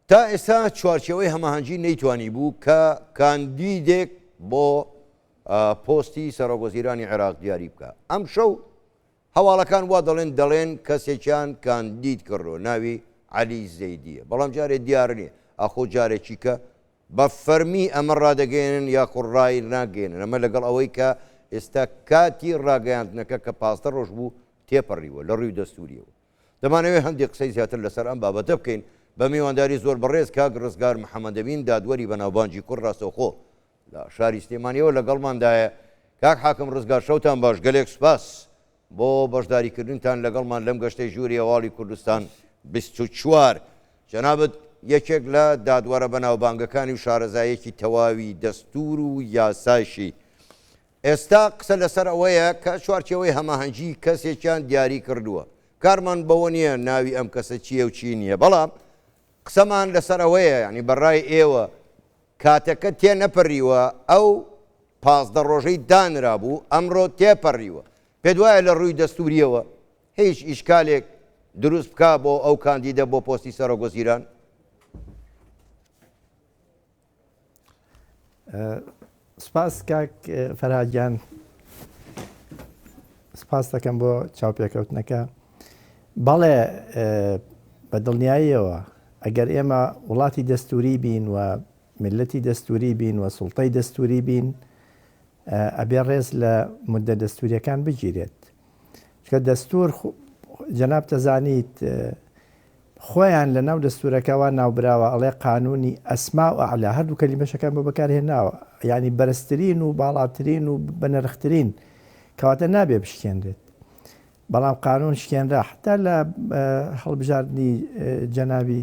تا ئێستا چوارچێوەی هەماهەنگی نەیتوانیبوو کە کاندیدێک بۆ پۆستی سەرۆکوەزیرانی عێراق دیاری بکا. ئەمشەو هەواڵەکان وا دەڵێن دەڵێن کەسێکیان کاندید کردووە ناوی عەلی زەیدییە، بەڵام جارێ دیار نییە ئاخۆ جارێکیکە بە فەرمی ئەمە ڕادەگەیەنن یاخۆ ڕای ناگەیەنن، ئەمە لەگەڵ ئەوەی کە ئێستا کاتی ڕاگەیاندنەکە کە 15 ڕۆژ بوو تێپەڕیوە لە ڕووی دەستووریەوە. دەمانەوێت هەندێک قسەی زیاتر لەسەر ئەم بابەتە بکەین بە میوانداری زۆر بەڕێز کاک ڕزگار محەمەدەمین دادوەری بەناوبانگی کورد ڕاستەوخۆ لە شاری سلێمانیەوە لەگەڵماندایە. کاک حاکم ڕزگار شەوتان باش گەلێک سوپاس بۆ بەشداریکردنتان لەگەڵمان لەم گەشتەی ژووری هەواڵی کوردستان 24. جەنابت یەکێک لە دادوەرە بەناوبانگەکانی و شارەزایەکی تەواوی دەستور و یاسایشی. ئێستا قسە لەسەر ئەوەیە کە چوارچێوەی هەماهەنگی کەسێکیان دیاری کردووە. کارمان بەوە نییە ناوی ئەم کەسە چییە و چی نییە، بەڵام قسەمان لەسەر ئەوەیە یانی بە ڕای ئێوە کاتەکە تێنەپەریوە ئەو 15 ڕۆژەی دانرابوو ئەمڕۆ تێپەڕیوە پێت وایە لە ڕووی دەستوریەوە هیچ ئیشکالێک دروست بکا بۆ ئەو کاندیدە بۆ پۆستی سەرۆک وەزیران؟ سپاس کاک فەرهاد گیان سپاس دەکەم بۆ چاوپێکەوتنەکە بەڵێ بە دڵنیاییەوە ئەگەر ئێمە وڵاتی دەستوری بین و میللەتی دەستوری بین و سوڵتەی دەستوری بین ئەبێ ڕێز لە مدە دەستوریەکان بگیرێت چکە دەستور جەناب تەزانیت خۆیان لە ناو دەستورەکە وا ناوبراوە ئەڵێ قانونی ئەسما و ئەعلا هەردوو کەلیمەشەکان بۆ بەکار هێناوە یانی بەرزترین و باڵاترین و بەنرخترین کەواتە نابێ بشکێنرێت بەڵام قانون شکێنرا حتا لە هەڵبژاردنی جەنابی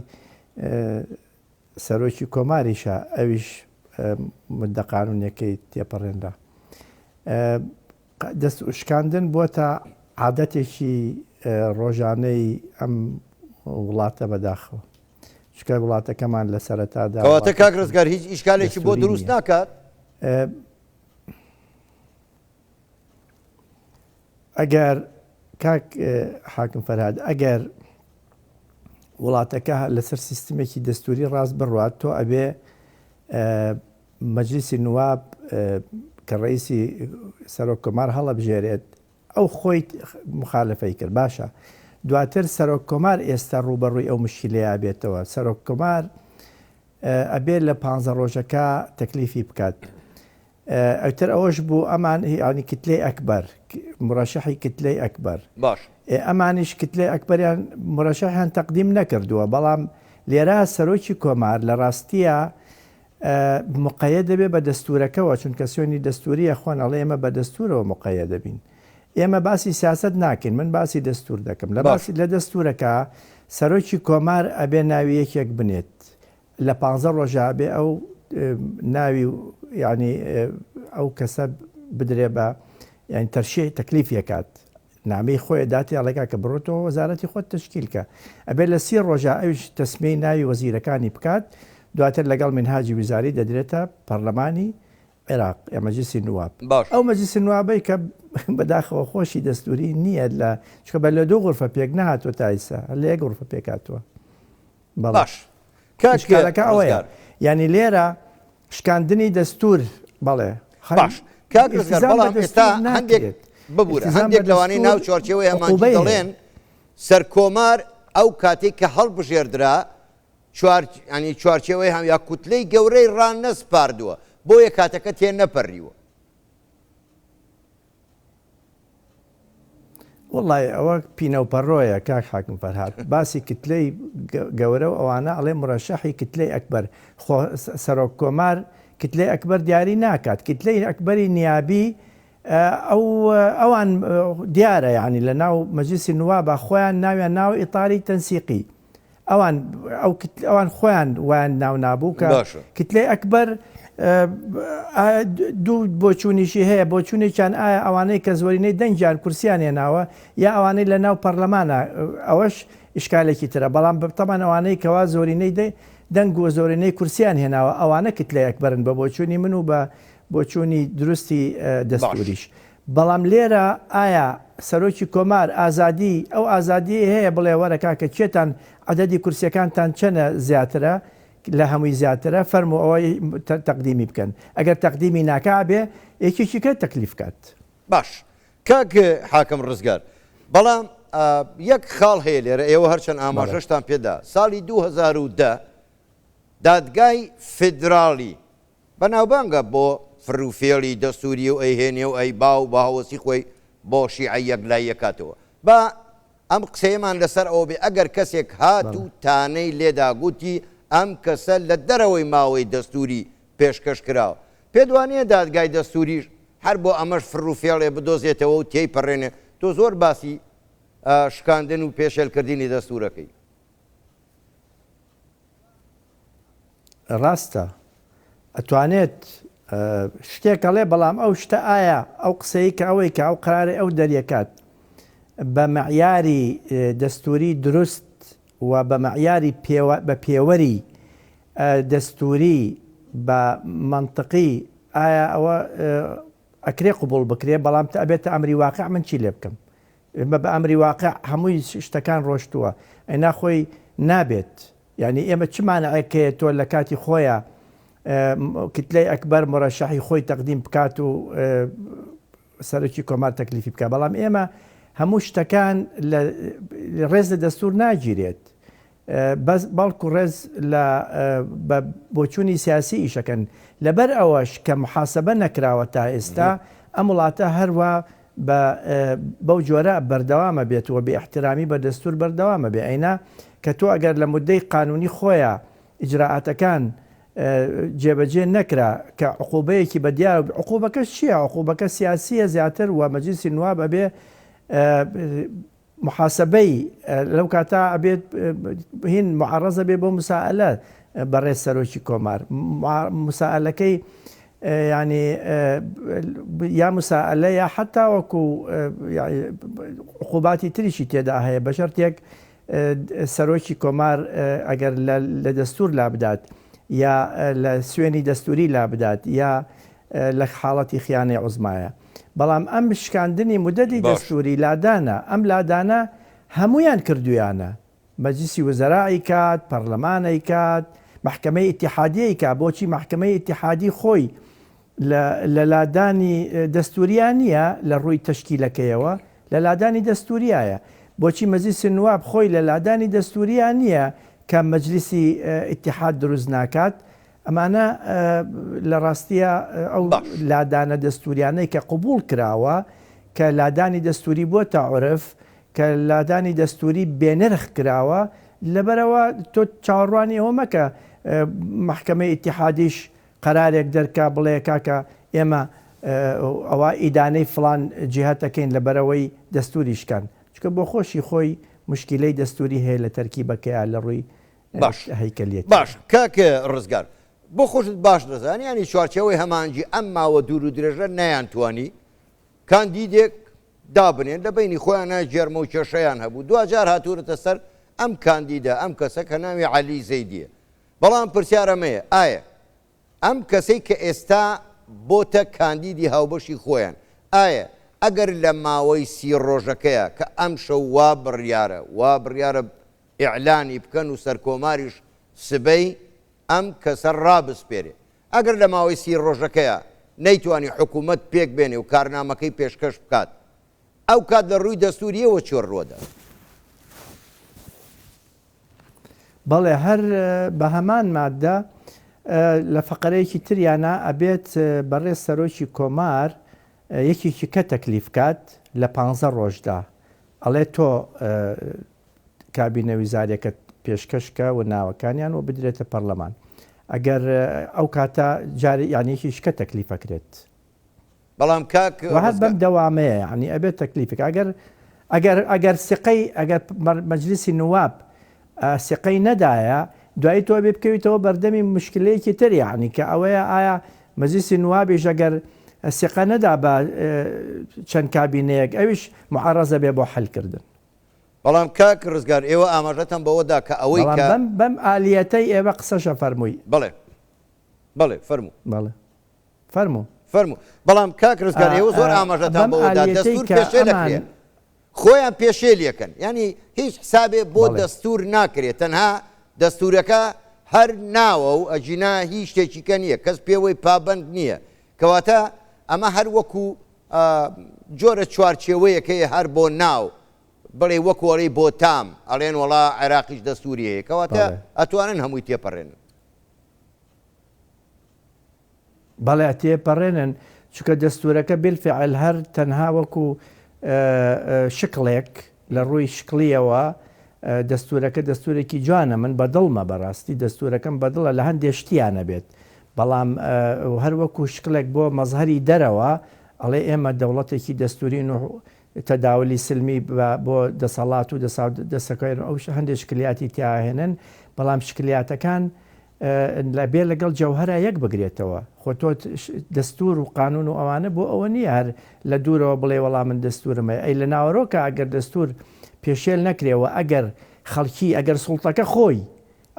سەرۆکی کۆماریشە ئەویش مدە قانونیەکەی تێپەڕێنرا. دەست شکاندن بۆتە عادەتێکی ڕۆژانەی ئەم وڵاتە بەداخەوە چونکە وڵاتەکەمان لە سەرەتادا کەواتە کاک ڕزگار هیچ ئیشکالێکی بۆ دروست ناکات؟ ئەگەر کاک حاکم فەرهاد ئەگەر وڵاتەکە لەسەر سیستمێکی دەستوری ڕاست بڕوات تۆ ئەبێ مەجلیسی نواب کە ڕئیسی سەرۆک کۆمار هەڵەبژێرێت ئەو خۆی مخالفەی کرد باشە دواتر سەرۆک کۆمار ئێستا ڕووبەڕووی ئەو مشکلەیە بێتەوە سەرۆک کۆمار ئەبێ لە پ ڕۆژەکە تەکلیفی بکات ئەوتر ئەوەش بوو ئەمان ینی کتلەی ئەکبەر مرەشەحی کتلەی ئەکبەر باش ئەمانیش کتلەی ئەکبەریان مرەشەحیان تەقدیم نەکردووە بەڵام لێرە سەرۆکی کۆمار لە ڕاستیە مقەیەد دەبێ بە دەستوورەکەوە، چونکە سوێندی دەستوورییە، خۆن ئەڵێ ئێمە بە دەستوورەوە مقەیەد دەبین. ئێمە باسی سیاسەت ناکەین، من باسی دەستوور دەکەم. لە باسی لە دەستوورەکە سەرۆکی کۆمار ئەبێ ناوی یەکێک بنێت، لە پانزە ڕۆژا ئەبێ ئەو ناوی یانی ئەو کەسە بدرێ بە یانی تەرشیح تەکلیف یەکات. نامەی خۆی ئەداتێ ئەڵێ کاکە بڕۆ تۆ وەزارەتی خۆت تەشکیل کە. ئەبێ لە سی ڕۆژا ئەویش تەسمیەی ناوی وەزیرەکانی بکات، دواتر لەگەڵ مینهاجی ویزاری دەدرێتە پەڕلەمانی عێراق یا مەجلیسی نواب. باش. ئەو مەجلیسی نوابەی کە بەداخەوە خۆشی دەستوری نییە لە چونکە بە لە دوو غورفە پێک نەهاتووە تا ئیستا هەر لە یەک غورفە پێک هاتووە. بەڵێ. باش. کاک ئیشکالەکە ئەوەیە. ڕزگار. یانی لێرە شکاندنی دەستور بەڵێ. باش کاک ڕزگار ئیلتیزام بە بەڵام ئێستا دەستور هەندێک ناکرێت. ببورە ئیلتیزام هەندێک بە لەوانەی دەستور ناو چوارچێوەی هەمانگی عقوبەی هەیە. دەڵێن سەرکۆمار ئەو کاتێک کە هەڵبژێردرا چوار ینی چوارچێوەی هەم یا کوتلەی گەورەی ڕانەسپاردووە بۆیە کاتەکە تێ نەپەڕیوە. وەڵای ئەوە پینەوپەڕۆیە کاک حاکم فەرهاد باسی کتلەی گەورە و ئەوانە ئەڵێ مرەشەحی کتلەی ئەکبەر خۆ سەرۆک کۆمار کتلەی ئەکبەر دیاری ناکات کتلەی ئەکبەری نیابی ئەو ئەوان دیارە یعنی لە ناو مەجلیسی نوابە خۆیان ناویان ناوە ئیتاری تەنسیقی ئەوان ئەو ئەوان خۆیان وایان ناو نابوو کە باشە. کتلەی ئەکبەر دوو بۆچوونیشی هەیە بۆچوونێکیان ئایا ئەوانەی کە زۆرینەی دەنگیان کورسیان هێناوە یا ئەوانەی لە ناو پەرلەمانە ئەوەش ئیشکالێکی ترە بەڵام بەتەمان ئەوانەی کەوا زۆرینەی دەنگ و زۆرینەی کورسیان هێناوە ئەوانە کتلەی ئەکبەرن بە بۆچوونی من و بە بۆچوونی دروستی باش. دەستوریش بەڵام لێرە ئایا سەرۆکی کۆمار ئازادی ئەو ئازادیەی هەیە بڵێ وەرە کاکە کێتان عەدەدی کورسیەکانتان چەنە زیاترە لە هەمووی زیاترە فەرموو ئەوە تەقدیمی بکەن ئەگەر تەقدیمی ناکا ئەبێ یەکێکی کە تەکلیف کات. باش کاک حاکم ڕزگار بەڵام یەک خاڵ هەیە لێرە ئێوە هەرچەند ئاماژەشتان پێدا ساڵی 2010 دادگای فیدراڵی بەناوبانگە بۆ فڕوفێڵی دەستوری و ئەیهێنێ و ئەیبا و بە هەوەسی خۆی بۆ شیعە یەکلایی ئەکاتەوە. با ئەم قسەیەمان لەسەر ئەوە بێ ئەگەر کەسێک هات و تانەی لێدا گوتی ئەم کەسە لە دەرەوەی ماوەی دەستوری پێشکەش کراوە پێت وانیە دادگای دەستوریش هەر بۆ ئەمەش فڕوفێڵێ بدۆزێتەوە و تێی پەڕێنێ؟ تۆ زۆر باسی شکاندن و پێشێلکردنی دەستورەکەی. ڕاستە ئەتوانێت شتێک ئەڵێ بەڵام ئەو شتە ئایا ئەو قسەی کە ئەوەی کە ئەو قرارەی ئەو دەریەکات بە مەعیاری دەستوری دروست و بە مەعیاری بە پێوەری دەستوری بە مەنتقی ئایا ئەوە ئەکرێ قبوڵ بکرێ بەڵام ئەبێتە ئەمری واقع من چی لێ بکەم ئێمە بە ئەمری واقع هەمووی شتەکان ڕۆشتووە ئەینا خۆی نابێت یانی ئێمە چ مانعێک هەیە تۆ لە کاتی خۆیا کتلەی ئەکبەر مورەشەحی خۆی تەقدیم بکات و سەرۆکی کۆمار تەکلیفی بکات بەڵام ئێمە هەموو شتەکان لە ڕێز لە دەستور ناگیرێت بەس بەڵکو ڕێز لە بە بۆچوونی سیاسی ئیشەکەن لەبەر ئەوەش کە محاسبە نەکراوە تا ئێستا ئەم وڵاتە هەروا بە بەو جۆرە بەردەوامە بێت و بێ ئیحترامی بە دەستور بەردەوامە بێ ئەینا کە تۆ ئەگەر لە مودەی قانونی خۆیا ئیجرائاتەکان جێبەجێ نەکرا کە عقوبەیەکی بە دیار عقوبەکەش چییە عقوبەکە سیاسیە زیاتر و مەجلیسی نواب ئەبێ محاسبەی لەو کاتە ئەبێت هین معڕەزە بێ بۆ مسائلە بەڕێز سەرۆکی کۆمار مسائلەکەی ینی یا مسائلە یا حتا وەکو عقوباتی تریشی تێدا هەیە بە شەرتێک سەرۆکی کۆمار ئەگەر لە دەستور لا بدات یا لە سوێنی دەستوری لا بدات یا لە حاڵەتی خیانەی عوزمایە. بەڵام ئەم شکاندنی مودەدی باش. دەستوری لادانە، ئەم لادانە هەموویان کردویانە، مەجلیسی وزەرا ئەیکات، پەرلەمان ئەیکات، مەحکەمەی ئیتیحادی ئەیکا، بۆچی مەحکەمەی ئیتیحادی خۆی لە لە لادانی دەستوریا نیە لە ڕووی تەشکیلەکەیەوە لە لادانی دەستوریایە، بۆچی مەجلیسی نواب خۆی لە لادانی دەستوریا نیە کە مەجلیسی ئیتیحاد دروست ناکات، ئەمانە لە ڕاستیا ئەو باش. لادانە دەستووریانەی کە قبووڵ کراوە، کە لادانی دەستووری بۆتە عورف، کە لادانی دەستووری بێنرخ کراوە، لەبەرئەوە تۆ چاوەڕوانی ئەوە مەکە مەحکەمەی ئیتیحادیش قەرارێک دەرکا بڵێ کاکە ئێمە ئەوا ئیدانەی فڵان جیهەت ئەکەین لەبەرئەوەی دەستووری شکاند. چونکە بۆخۆشی خۆی موشکیلەی دەستووری هەیە لە تەرکیبەکەیا لە ڕووی باش هەیکەلیەتی. باش کاک ڕزگار بۆ خۆشت باش دەزانی ینی چوارچێوەی هەمانجی ئەم ماوە دوور و درێژە نەیانتوانی کاندیدێک دابنێن لە بینی خۆیان گێرمە و کێشەیان هەبوو دواجار هاتوورەتە سەر ئەم کاندیدە ئەم کەسە کە ناوی عەلی زەیدیە بەڵام پرسیارەمەیە ئایا ئەم کەسەی کە ئێستا بۆتە کاندیدی هاوبەشی خۆیان ئایا ئەگەر لە ماوەی سی ڕۆژەکەیە کە ئەمشەو وا بڕیارە وا بڕیارە ئیعلانی بکەن و سەرکۆماریش سبەی ئەم کەسە ڕابسپێرێ. ئەگەر لە ماوەی سی ڕۆژەکەیا نەیتوانی حکوومەت پێک بێنێ و کارنامەکەی پێشکەش بکات، ئەو کات لە ڕووی دەستوورییەوە چۆن ڕووەدات؟ بەڵێ هەر بە هەمان ماددە لە فەقەرەیەکی تریانا ئەبێت بەڕێز سەرۆکی کۆمار یەکێکی کە تەکلیف کات لە پانزە ڕۆژدا ئەڵێ تۆ کابینە ویزاریەکەت پێشکەش کە و ناوەکانیان و بدرێتە پەرلەمان ئەگەر ئەو کاتە جارێ یانی یەکێکیش کە تەکلیف ئەکرێت. بەڵام کاک و هەر بەم ڕزگار. دەوامەیە یانی ئەبێت تەکلیفک ئەگەر ئەگەر ئەگەر سقەی ئەگەر مەجلیسی نواب سقەی نەدایە دوایی تۆ ئەبێ بکەویتەوە بەردەمی مشکلەیەکی تر یانی کە ئەوەیە ئایا مەجلیسی نوابیش ئەگەر سقە نەدا بە چەند کابینەیەک ئەویش معەڕەزە بێ بۆ حەل کردن. بەڵام کاک ڕزگار ئێوە ئاماژەتان بەوە دا کە ئەوەی بەڵام کە. بەم بەم ئالیەتەی ئێوە قسەشە فەرمووی. بەڵێ بەڵێ فەرموو. بەڵێ فەرموو. فەرموو بەڵام کاک ڕزگار ئێوە زۆر ئاماژەتان بەم بەوە دا ئالیەتەی دەستوور کە پێشێل ئەمان. ئەکرێ. خۆیان پێشێلیەکەن یانی هیچ حسابێ بۆ دەستور ناکرێت تەنها دەستورەکە هەر ناوە و ئەگینا هیچ شتێکی کە نییە کەس پێوەی پابند نییە کەواتە ئەمە هەر وەکو جۆرە چوارچێوەیەکەیە هەر بۆ ناو بڵێ وەکو ئەڵێی بۆ تام ئەڵێن وەڵا عێراقیش دەستوری هەیە کەواتە ئەتوانن هەمووی تێپەڕێنن. بەڵێ تێپەڕێنن چونکە دەستورەکە بالفعل هەر تەنها وەکو شکڵێک لە ڕووی شکڵیەوە دەستورەکە دەستورێکی جوانە من بەدڵمە بەڕاستی دەستورەکەم بەدڵە لە هەندێ شتیان نەبێت بەڵام هەر وەکو شکڵێک بۆ مەزهەری دەرەوە ئەڵێ ئێمە دەوڵەتێکی دەستورین و تەداولی سلمی بۆ دەسەڵات و دەسەکەن ئەو هەندێک شکلیاتی تیاهێنن بەڵام شکلیاتەکان بێ لەگەڵ جەوهەرا یەک بگرێتەوە. خۆ تۆ دەستوور و قانوون و ئەوانە بۆ ئەوە نییە هەر لە دوورەوە بڵێ وەڵا من دەستوورم هەیە. ئەی لە ناوەرۆکا ئەگەر دەستوور پێشێل نەکرێ و ئەگەر خەڵکی ئەگەر سوڵتەکە خۆی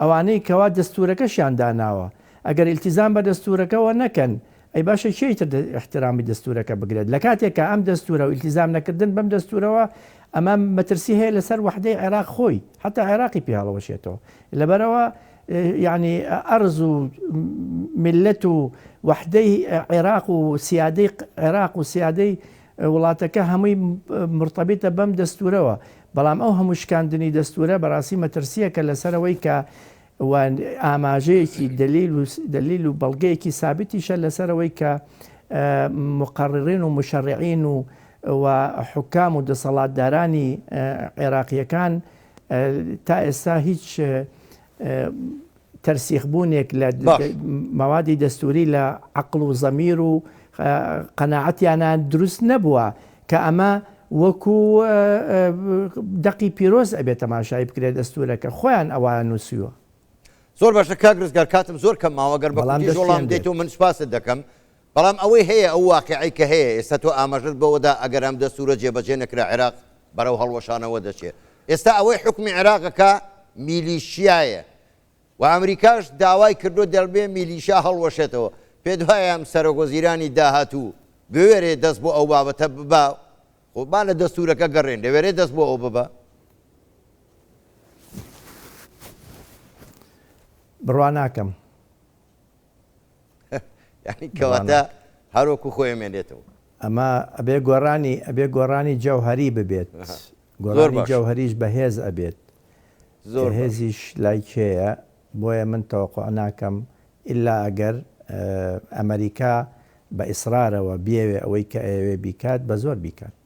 ئەوانەی کەوا دەستوورەکەشیان داناوە ئەگەر ئیلتیزام بە دەستوورەکەوە نەکەن ئەی باشە کێی تر ئیحترامی دەستوورەکە بگرێت لە کاتێکا ئەم دەستوورە و ئیلتیزام نەکردن بەم دەستوورەوە ئەمە مەترسی هەیە لەسەر وەحدەی عێراق خۆی حەتا عێراقی پێ هەڵەوەشێتەوە لەبەرئەوە یانی ئەرز و میللەت و وەحدەی عێراق و سیادەی عێراق و سیادەی وڵاتەکە هەمووی مرتبطە بەم دەستوورەوە بەڵام ئەو هەموو شکاندنی دەستوورە بەڕاستی مەترسییەکە لەسەرەوەی کە و ئاماژەیەکی دەلیل و دەلیل و بەڵگەیەکی سابتیشە لەسەرەوەی کە مقررین و مشەرعین و و حکام و دەسەڵاتدارانی عێراقیەکان تا ئێستا هیچ تەرسیخ بوونێک لە مەوادی دەستوری لە عەقڵ و زەمیر و قەناعەتیانە دروست نەبووە کە ئەمە وەکو دەقی پیرۆز ئەبێت تەماشای بکرێت دەستورەکە خۆیان ئەوایان نووسیوە. زۆر باشە کاک ڕزگار کاتم زۆر کەم ماوە گەر بە کوردیش وەڵام بدەیتەوە من سوپاست دەکەم بەڵام ئەوەی هەیە ئەو واقیعەی کە هەیە ئێستا تۆ ئاماژەت بەوەدا ئەگەر ئەم دەستورە جێبەجێ نەکرا عێراق بەرەو هەڵوەشانەوە دەچێت ئێستا ئەوەی حوکمی عێراق ئەکا میلیشیایە و ئەمریکاش داوای کردووە دەبێ میلیشیا هەڵوەشێتەوە پێت وایە ئەم سەرۆکوەزیرانی داهاتوو بوێرێ دەست بۆ ئەو بابەتە ببا خۆ با لە دەستورەکە گەڕێن دەوێرێ دەست بۆ ئەو ببا؟ بڕوا ناکەم. یانی کەواتە هەر وەکو خۆی ئەمێنێتەوە. ئەمە ئەبێ گۆڕانی ئەبێ گۆڕانی جەوهەری ببێت گۆڕانی جەوهەریش بەهێز ئەبێت زۆر هێزیش لای کێیە بۆیە من تەوەقوع ناکەم ئیلا ئەگەر ئەمریکا بە ئیسرارەوە بیەوێ ئەوەی کە ئەیەوێ بیکات بە زۆر بیکات.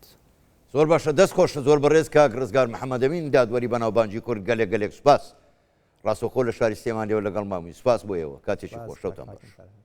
زۆر باشە دەست خۆش زۆر بەڕێز کاک ڕزگار محەمەدەمین دادوەری بەناوبانگی کورد گەلێک گەلێک سوپاس ڕاستەوخۆ لە شاری سلێمانیەوە لەگەڵمان بووین سوپاس بۆ ئێوە کاتێکی خۆش شەوتان باش.